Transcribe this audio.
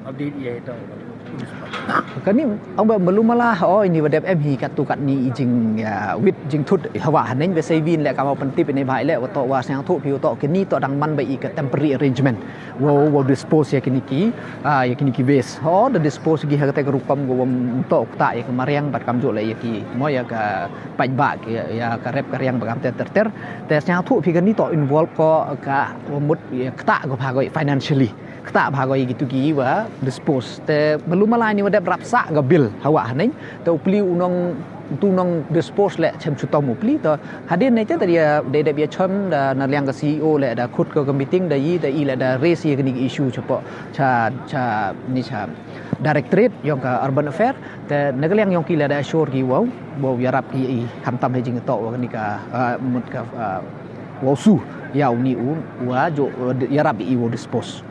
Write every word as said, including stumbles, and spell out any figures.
Update ya itu. Kani, ang ba malu mala, oh, ini wadep em hi katu kat ni i jing, ya, wit jing thut hawa haneng be sei win le kama pentip ini bhai le, wato wa siang thu pi wato kini to dang man ba i ka temporary arrangement. Wow, wow dispose ya kini ki, ah, ya kini ki waste. Oh, da dispose gi ha kate ka rukom go wam to kta ya ka mariang bat kam jo le ya ki mo ya ka paj ba ki ya ka rep ka riang ba kam ter ter ter. Te siang thu pi kani to involve ko ka mut ya kta go pha go financially. Kta bha go i gitu ki wa dispose. Te malu malai ni wa dep rap sa ga bill hawa haneng. Te u pli u nong tu nong dispose le chem chutom u pli. Te hadien ne te te ya de dep ya chem da na liang ka C E O le da khut ko ka meeting da i da i le da raise ya kini issue chapo cha cha ni cha directorate yong ka urban affair. Te na ka liang yong ki le da assure ki wow wow ya rap i i khamtam he jing to wa kani ka, ah, mut ka, ah, wow su ya u ni u wa jo, ah, ya rap i wow dispose.